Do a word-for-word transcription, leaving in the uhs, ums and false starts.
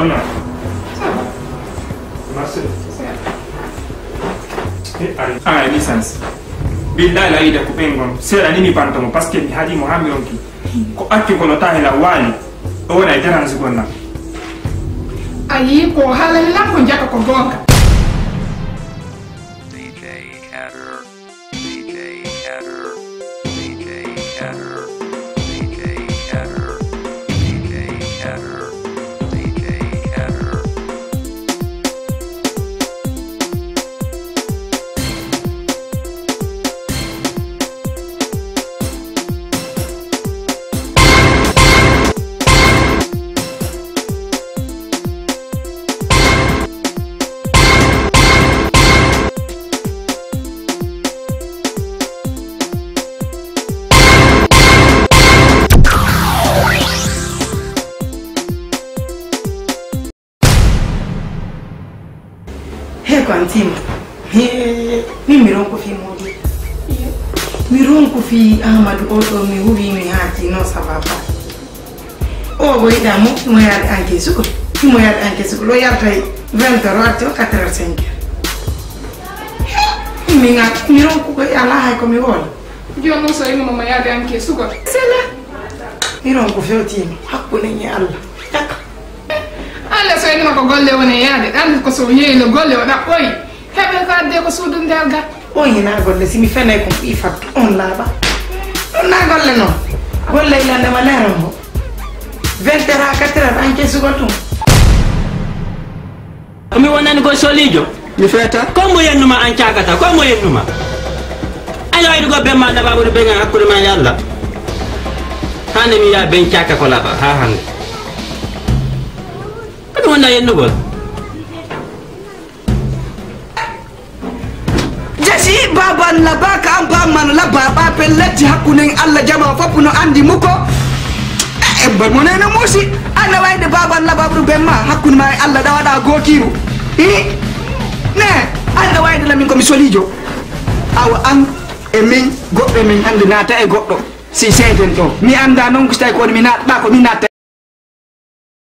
Non. Ça va. Merci. C'est ça. Eh, ari. Ah, licence. Billahi la ida ko ɓen gon. Seeɗa ni mi banto mo, parce que mi haɗi mo haa mi ronki. Ko accu ko no tahi la waali. O wona e dérange gonna. A yii ko haalani lan ko jaka ko gonga. D J Hatter. D J Hatter, D J Hatter, D J Hatter, D J Hatter, D J Hatter. He ko an tima. He, min mi ronko fii Moodi. Mi ronko fii Ahmadu o ɗo mi huwi mi haati non ça va pas. O ko yiɗa mo, mo yaade anke suko. Mo yaade anke suko. Lo yalta vingt heures, o arti o quatre heures, cinq heures. He, mi nga, mi ronko ko ala hay ko mi wona. Jooni non so inuma mo yaade anke suko. Sela. Mi ronko fewtima. Hakkunde e Allah. Taka. Alla so inuma ko golle woni yaade, ɗan ko so yeeyno golle o ɗaɓɓoyi. Heɓe ko adde ko suudu nder ga. On hina golle, si mi fenay kon ɓii fattu, on laaɓa. Ɗun na golle non. Golle ilande ma leeron ho. Vingt heures à quatre heures, an kesugol ɗun. Ko mi wonani ko soliijo. Mi feeta. Ko mo yennuma an caakata, ko mo yennuma. Aña wayde ko ben ma ɗaɓa ɓuri ben an hakkunde ma e Allah. Hande mi wi'a ben caaka ko laɓa, haa hande. Ko ɗun wonda yennugol. Jasi, baban laba, ka an ba man laba, ba pellacci hakkunen Allah jama fop no andi muko. E, e, ba mo nena musi, anda wayde baban laba ɓuri ben ma, hakkunde ma e Allah da waɗa gokiru. Hi? Ne, anda wayde lamin ko mi solijo. Awa an e min, goɗɗo e min hande naata e goɗɗo. Si seeden ɗo. Mi anda non ko si tawi ko mi naatɗa ko mi natta.